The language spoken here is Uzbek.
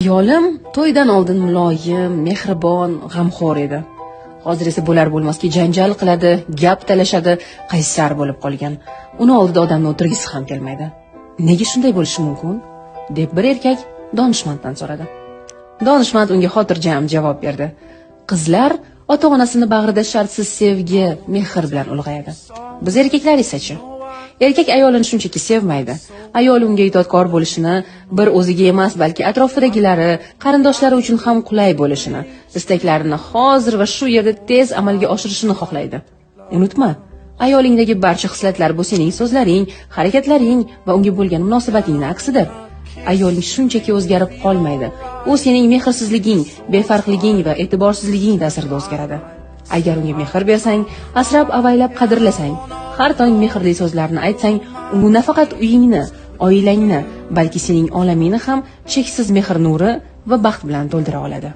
Ayolim to'ydan oldin muloyim, mehribon, g'amxo'r edi. Hozir esa bo'lar bo'lmasga janjal qiladi, gap talashadi, qaysar bo'lib qolgan. Uni oldida odamni o'tirgisi ham kelmaydi. Nega shunday bo'lishi mumkin? Deb bir erkak donishmanddan so'radi. Donishmand unga xotirjam javob berdi. Qizlar ota-onasini bag'rida shartsiz sevgi, mehr bilan ulg'ayadi. Biz erkaklar esa-chi? Erkak ayolini shunchaki sevmaydi. Ayol unga itoatkor bo'lishini, bir o'ziga emas, balki atrofidagilari, qarindoshlari uchun ham qulay bo'lishini, istaklarini hozir va shu yerda tez amalga oshirishini xohlaydi. Unutma, ayolingdagi barcha xislatlar bu sening so'zlaring, harakatlaring va unga bo'lgan munosabatingning aksidir. Ayoling shunchaki o'zgarib qolmaydi. U sening mehrsizliging, befarqliging va e'tiborsizliging ta'sirida o'zgaradi. Agar unga mehr bersang, asrab avaylab qadrlasang, har tong mehrli so'zlarni aytsang, u nafaqat uyingni, oilangni, balki sening olamingni ham cheksiz mehr nuri va baxt bilan to'ldira oladi.